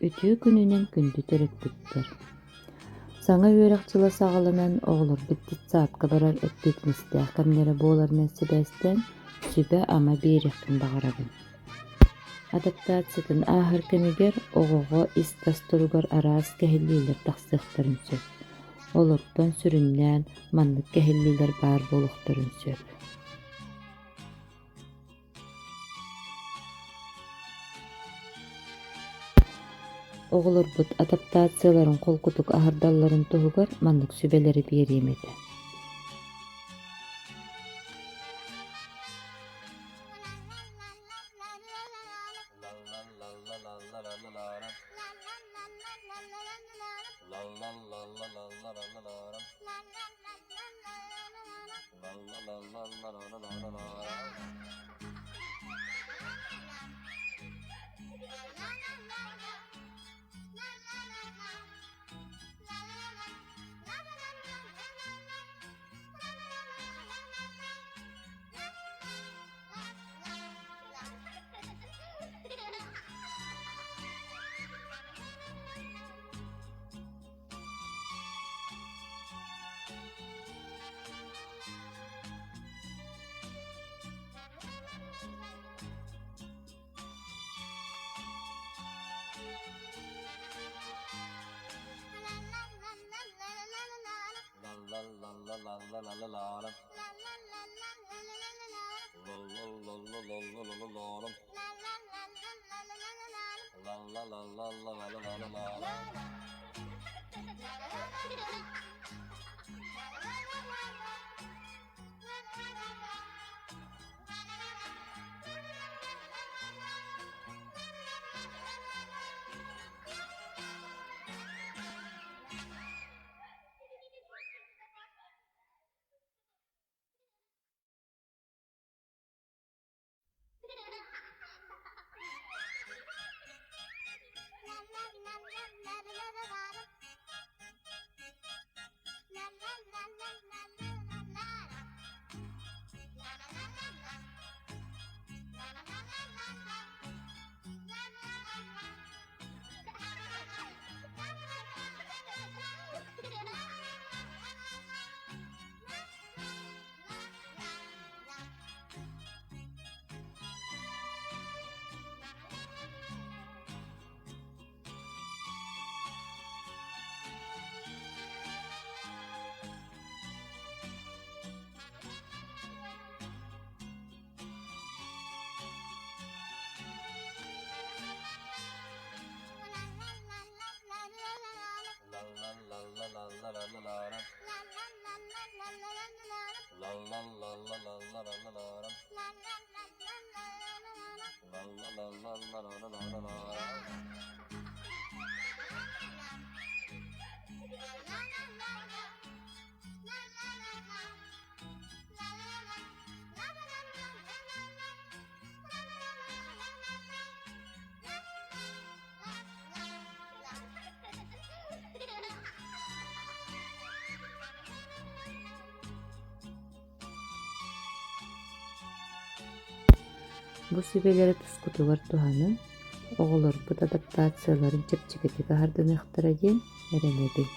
Үтүө күнүнэн күндү төрөппүттэр! Саҥа үөрэх дьыла саҕаланан, оҕолорбут детсадка барар эппиэтинэстээх кэмнэрэ буоларынан сибээстээн, сүбэ-ама биэриэхпин баҕарабын. Адаптациятын ааһар кэмигэр оҕоҕо ис-тас туругар араас кэһиллиилэр тахсыахтарын сөп. Олортон сүрүннээн маннык кэһиллиилэр баар буолуохтарын сөп. Оҕолорбут адаптацияларын холкутук аһардалларын туһугар маннык сүбэлэри биэриэм этэ. Бу сүбэлэри тускутугар туһаныҥ, оҕолорбут адаптацияларын чэпчэкитик аһардыныахтара диэн эрэнэбин.